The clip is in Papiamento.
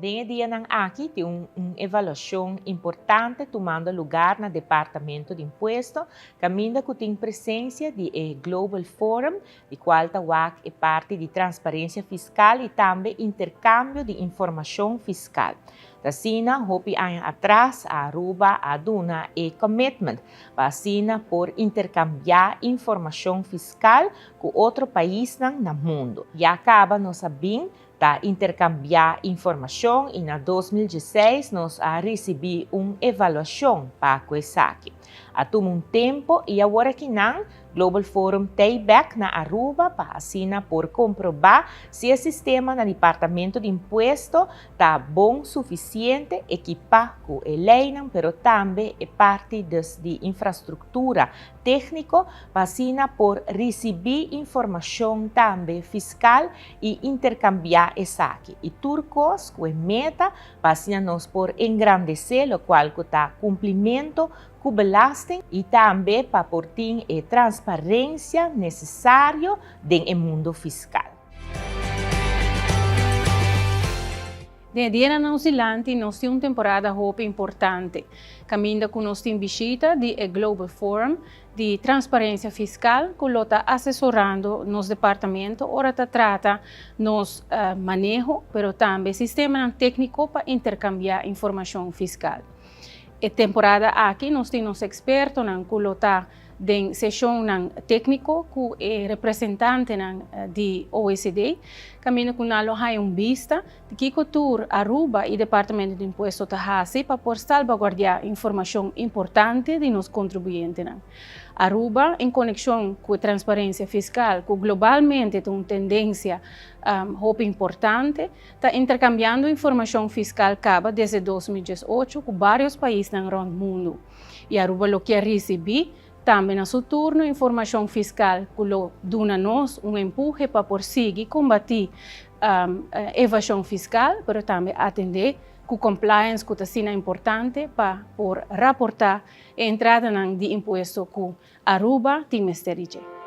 Den e dianan aki tin un evaluacion importante tumando lugar na Departamento di Impuesto, caminda cu tin presencia di e Global Forum, di cual ta wak e parti di transparencia fiscal y tambe intercambio di informacion fiscal. T'asina hopi aña atras Aruba a duna e commitment pa asina por intercambia informacion fiscal cu otro paisnan na mundo. Ya caba nos a bin ta interkambiá informashon i na 2016 nos a risibí un evaluashon pa ku esaki. A tuma un tempo i awor akinan Global Forum t'ei bèk na Aruba pa asina por komprobá si e sistema na Departamento di Impuesto ta bon sufisiente ekipá ku e leinan pero tambe e parti dus di infrastruktura tékniko pa asina por risibí informashon tambe fiskal i interkambiá esaki i tur kos ku e meta pa asina nos por engrandesé lokual ku ta kumplimentu ku belasting i tambe pa por tin e transparensia nesesario den e mundu fiskal. Den e dianan nos dilanti nos tin un temporada hopi importante, kaminda ku nos tin bishita di e Global Forum di Transparencia Fiscal ku lo ta asesorando nos departamento ora ta trata nos maneho pero tambe sistemanan tékniko pa interkambiá informashon fiskal. E temporada aki nos tin nos ekspertonan ku lo ta den seshonnan tékniko ku e representantenan di OECD, kaminda ku nan lo haña un bista di kiko tur Aruba i Departamento di Impuesto ta hasi pa por salbaguardiá informashon importante di nos kontribuyentenan. Aruba, en konekshon ku e transparensia fiskal, ku globalmente ta un tendensia hopi importante, ta interkambiando informashon fiskal kaba desde 2018 ku vários paisnan rònt mundu. I Aruba lo kier risibí tambe na su turno informashon fiskal ku lo duna nos un empuhe pa por sigui kombatí evashon fiskal, pero tambe atendé ku compliance ku ta asina importante pa por raportá e entradanan di impuesto ku Aruba tin mester di dje.